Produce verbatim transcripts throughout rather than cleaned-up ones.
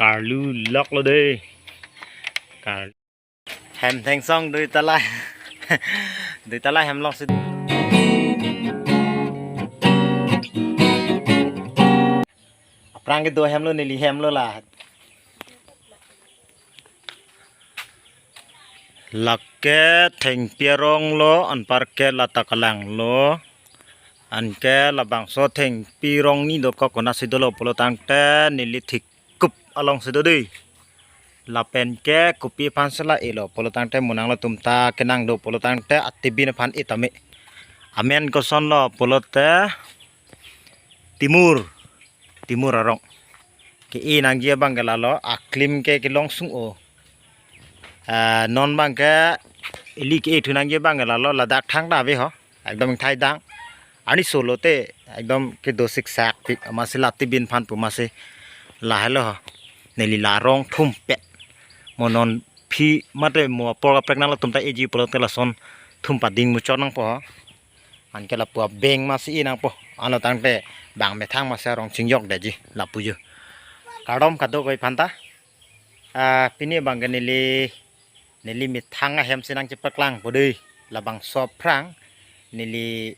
Karlu loklo dei. Kar-, hem thengsong dui tala. Dui tala hem longsi. Aphrang kedo hemlo, neli hemlo la. Lake thengpi arong lo, anparke lata kalanglo. Anke labangso thengpi arong ni dokok konatsi dolo pulo tangte neli thikup alongsi do dei. Lapen ke kopi aphansi la-elo pulo tangte mo nanglitum ta kenang do pulo tangte atibin aphan e tame. Amen kosonlo pulote Timur. Timur arong. Ke-e nangji abang ke lalo, aklim ke kelong sung-o. Ah, non abang ke ili ke-e thu nangji abang ke lalo, ladak thangta ave ho. Ekdom ingthai dang. Arni solo te ekdom kedo siksak pik, amatsi la atibin aphan pu amatsi lahelo ho. Neli la arong thumpet. Mo non aphi mate mo apor kaprek nanglitum ta eji pulote lason thum pading muchot nangpo ho. Anke lapu abeng amatsi e nangpo. Anlo tangte bang methang amatsi arong chingjok detji lapu jo. Kardom kadokave aphanta. Ah, pini abang ke neli, neli methang ahemsi nangchepaklangpo dei. Labangso aphrang neli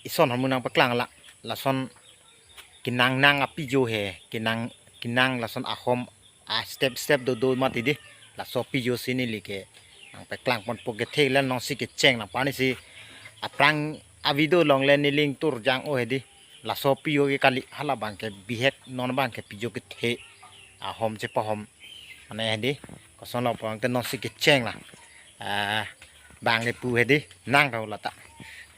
ison ahormu nangpaklang la. Lason kenang nang apijo he, kenang, kenang lason ahom a step step dodo mati dei. Laso apijosi neli ke nangpaklangponpo, kethe le nonsi kecheng nang, arnisi aphrang avideo along le neli ingtur jang-o he dei. Laso apijo ke kali, hala abang ke bihek, non abang ke apijo kethe ahom chepahom. Mane he dei, kosonlo pulote nonsi kecheng la. Ah, bang kepu he dei, nang kau lata.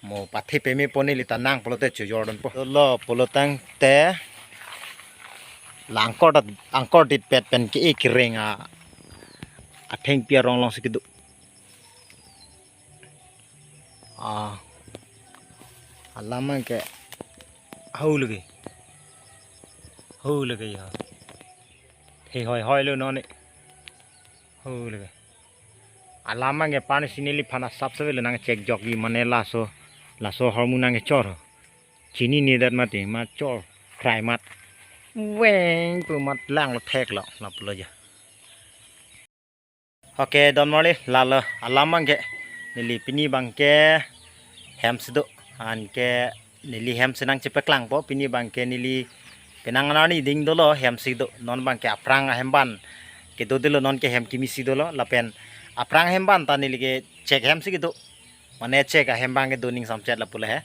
Mo pathe peme pon neli ta nang pulote chojor dunpo. Lo pulo tangte la angkor dat, angkor ditpet pen ke-e kereng a, athengpi arong alongsi kedo. Ah, alam ke hau lagi. Hau lagi ya. He hoi hoi lo non e. Hau lagi. Alam abang ke arnisi neliphan asap save le nangchekjokji mane laso, laso ahormu nangkechor. Chinine det mati ma chor krai mat. Weng pu mat langlo theklo, lapulo ja. Oke, don marli lalo alam abang ke neli pini abang ke hemsi do. Anke neli hemsi nangchepaklangpo, pini abang ke neli penang anarni ding dolo hemsi do. Non abang ke aphrang ahem abang kedo dolo, non ke hem kimi si dolo, lapen aphrang ahem abang ta neli ke chek hemsi kedo. Mane chek ahem abang kedo ning samchet lapu le he.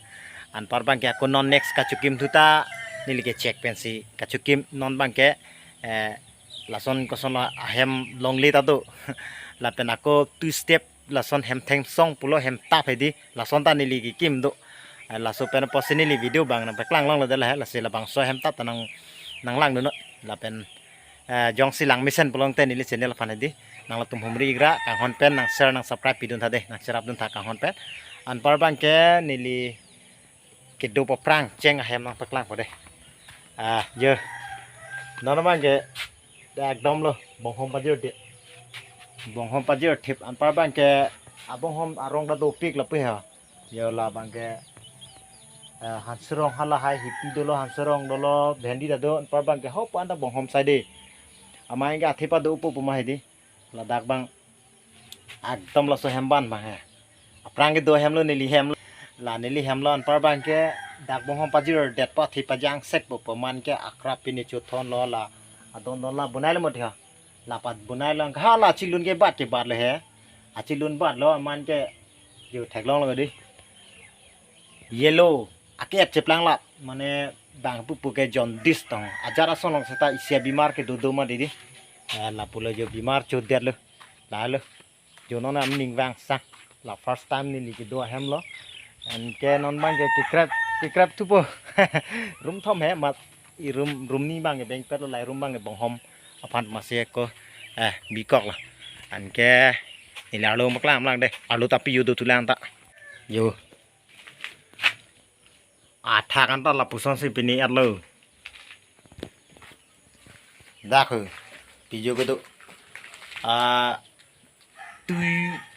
Anpar abang ke ako non next kachikim thu ta neli ke chek pensi kachikim, non abang ke, eh, lason kosonlo ahem longle ta do. Lapen ako two step lason hem thengsong pulo, hem tap he dei, lason ta neli kekim do. Eh, laso pen apotsi neli video abang nangpaklang longlo dei la he, lasi labangso hem tap ta nang, nanglang dunnon. Lapen, eh, jongsi lang mesen pulote neli channel aphan he dei, nanglitum humri igra kanghon pen nang share nang subscribe pidun tha dei, nangcherap dun tha kanghon pen. Anpar abang ke neli kedo aphrang cheng ahem nangpaklangpo dei. Ah, jo. Non abang ke ekdom lo, bonghom pajir det. Bonghom pajir thip, anpar abang ke abonghom arong ta dopik lapu he. Jo, la abang ke, eh, hanserong halahai hipi dolo, hanserong dolo, bhendi ta do, anpar abang ke hopu anta bonghom sai dei. Amai ke athe pado upo pu ma he dei. Ladak abang ekdom laso hem abang he. Aphrang kedo hemlo, neli hemlo. La neli hemlo, anpar abang ke dak bonghom pajir detpo, athe pajang sekpo pu amat ke akrap pine chothon lo la. Adon don la bonai lo mati ha. La pat bonai lo, ha la chilun ke bat ke bat lo he. Achilun bat lo amat ke jo theklonglo dei. Yellow, ake et cheplang la, mane bang pupu ke jaundice tong. Ajat ason along seta isi abimar kedo do mati dei. Eh, lapulo jo bimar chodet lo. Lalo. Jo non aning vang sa. La first time neli kedo ahem lo. Anke non abang ke kekrep, kekrep thupo. Room thom he mat, e room, room ni abang ke bengpet lo, lai room abang ke bonghom aphan amatsi ako, eh, bikok lo. Anke neli arlo paklang lang dei. Arlo ta pi jo do thulang ta. Jo. Athak anta lapusonsi pini arlo. Dak ho. Pi jo kedo. Ah, two,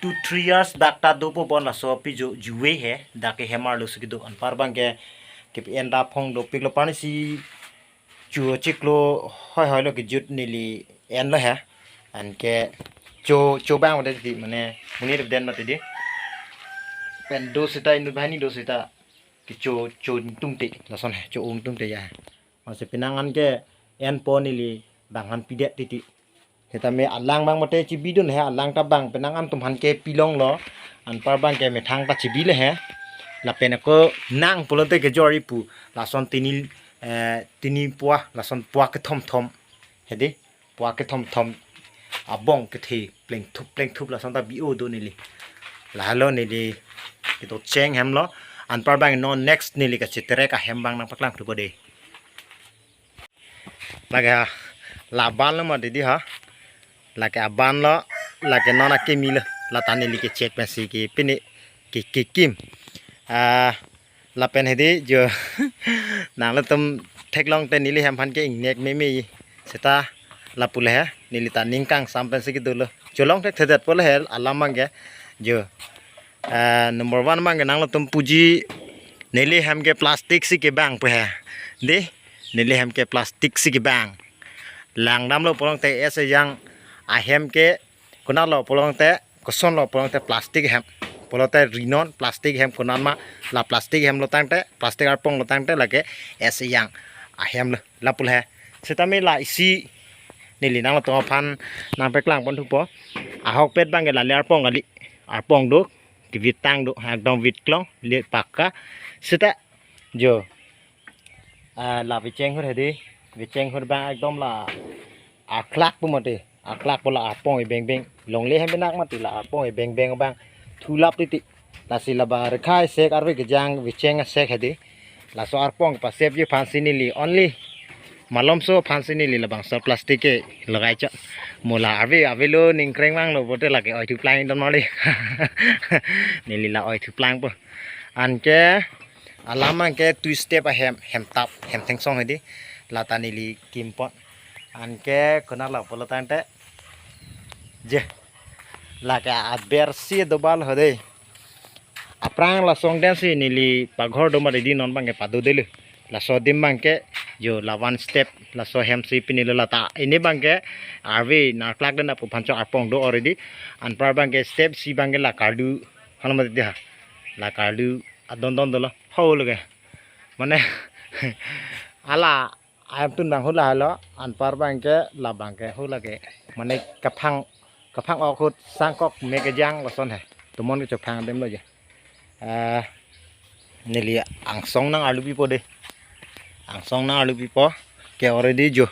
two, three years dak ta dopo bon laso pi jo juwe he. Dak ke hem arlosi kedo. Anpar abang ke kepi-en ta phong dopik lo, arnisi Cho chiklo hoi hoi lo kejut neli enlo he. Anke cho cho bang mate di mane monit den mate di. Pen do sita inut banghini do sita kecho cho tungte lason he, cho ung tungte ya. Masi penang anke enpo neli bang han pidet titi. Sitame alang bang mate chibidun he, alang ta bang penang antum han ke pilonglo. Anpar bang ke methang ta chibile he. Lapen ako nang pulote kejor ipu. Lason tini, eh, tini pua, lason pua kethom thom. Hedi, pua kethom thom. Abong kethe plengthup plengthup lason ta bi-o do neli. Lahelo neli kedocheng hemlo. Anpar bang non next neli kacheterek ahem bang nangpaklang thupo de. Lake ha, la ban lo ma didi ha. Lake aban lo, lake non akimi lo. Lata neli kechek pensi ke pini ke kekim. Ah, lapen hedi jo. Nanglitum theklong te neli hem aphan ke ingnek meme. Seta lapu le he, neli ta ning kangsam pensi kedo lo. Cholong thekthedet po le he, alam bang ke. Jo. Ah, number one bang ke nanglitum puji neli hem ke plastic si kebang pu he. Di, neli hem ke plastic si kebang. Langdamlo pulote ese yang ahem ke konatlo pulote, kosonlo pulote plastic hem. Pulote rinon plastic hem konat ma, la plastic hem lo tangte, plastic arpong lo tangte lake ese yang ahem lo, lapu le he. Sitame la isi neli nanglitum aphan nangpaklang pon thupo. Ahokpet bang ke lale arpong kali. Arpong do, kevit tang do, ekdom vit klong, le pakka. Seta jo. Ah, la vecheng hur hedi, vecheng hur bang ekdom la aklak pu mate, aklak pu la arpong ibeng beng, longle hem benak mati la arpong ibeng beng bang thulap titi. Lasi la ba rekhai sek arve kejang vecheng sek hedi. Laso arpong pasep je aphansi neli only malomso aphansi neli labangso plastic ke lagai chot. Mo la arve avelo ningkreng vanglo bote lake oi thuplang don mali. Neli la oi thuplang po. Anke alam anke two step ahem, hem tap, hem thengsong hedi. Lata neli kimpon. Anke konatlo pulo tangte. Je. Lake aber si dobal hedi. Aphrang lasong den si neli paghor do ma didi non bang ke pado dele. Laso adim bang ke jo la one step laso hem si pini lo lata. Ini bang ke arve narklak den apu phancho arpong do already. Anpar bang ke step si bang ke la kardu. Halo mati dia. La kardu adon don dolo. Ho lo ke. Mane ala ahem tun bang hula halo, anpar bang ke, la bang ke hula ke. Mane kaphang, kaphang ok ahut sangkok me kejang lason he. Tomon ke chophang dem lo je. Eh, neli angsong nang arlu pipo de. Angsong nang arlu pipo. Ke already jo.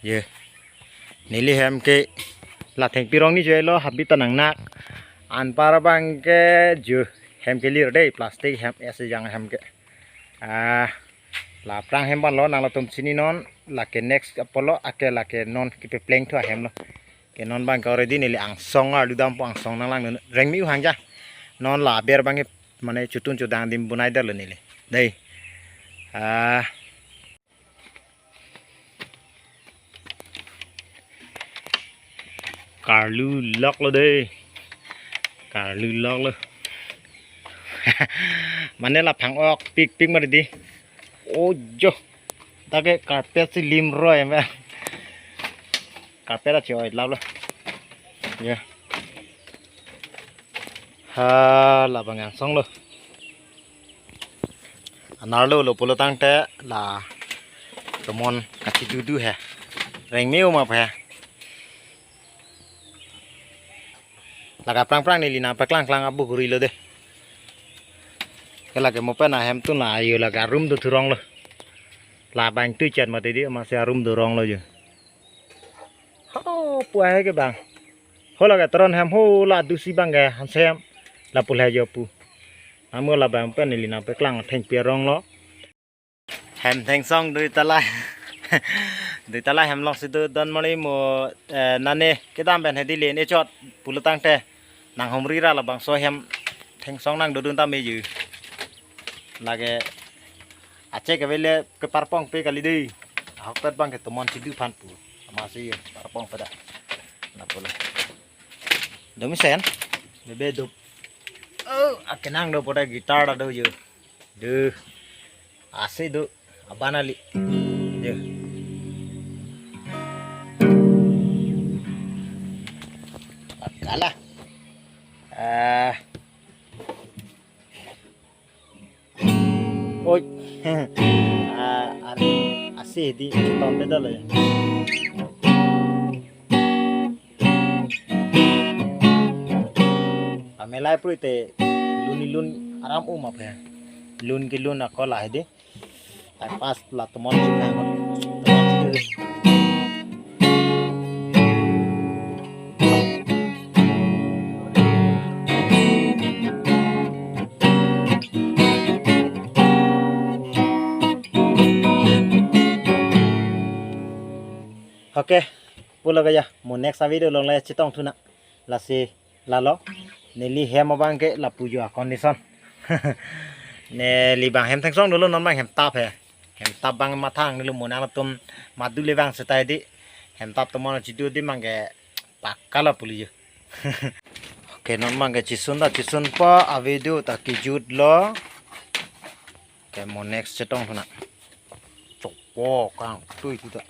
Ye. Neli hem ke la thengpi rong ni jo lo, habit ta nangnak. Anpar bang ke jo hem ke lir de, plastic hem ese yang hem ke. Ah, la aphrang hem ban lo nanglitum chini non, lake next apotlo, ake lake non kepepleng thu ahem lo. Ke non bang ke already neli angsong arlu dampo, angsong nanglang non. Rengmi u hangja. Non la aber bang ke mane chutun chudang adim bunai dalo neli. Dei. Ah. Karlu lok lo dei. Karlu lok lo. Mane la phang ok pik pik mari di. Ojo. Take carpet si lim roi ma. Carpet achi oi lap lo. Ya. Ha, la bang angsong lo. Anerlo lo pulo tangte la tomon kachidudu he. Rengmeu ma he. Lake aphrang phrang neli nangpaklang klang abu guri lo de. Ke lake mo pen ahem tun la ayo lake arum do thurong lo. La bang tu chat mati di masi arum do rong lo jo. Ho pu ahe ke bang. Ho lake tron hem ho la dusi bang ke hansem. Lapu le jo pu. Amo la bang pen neli nangpaklang thengpi arong lo. Hem thengsong dui tala. Dui tala hem long si do don mali mo, eh, nane kedam pen hedi le ne chot pulo tangte. Nanghumri ra labangso hem thengsong nangdodun ta me ju. Lake achek avele keparpong pe kali dei. Ahokpet bang ke tomon chidu aphan pu. Masi parpong pe da. Na pula. Domi sen. Bebe do. Oh, akenang do poda guitar da do ju. Duh. Asi do. Aban ali. Yo. Kalah. Ah. Oi. Ah, ar-, asi di chiton te dolo. Pamelai pru te lun ilun aram um aphe. Lun kelun ako lahai di. Time pass la tomon chikang. Tomon chikang. Okay, pulo gaya, mo next a video along le chetong thu nang. Lasi lalo, neli hem abang ke lapu jo a condition. Neli bang hem thengsong dolo, non bang hem tap he. Hem tap bang mathang dolo, mo nangtum madu le bang setai di. Hem tap tomon chidu di bang ke pakka lapu li jo. Okay, non bang ke chisun ta chisun pa a video ta kejut lo. Okay, mo next chetong thu nang. Chokpo kangtui thu ta.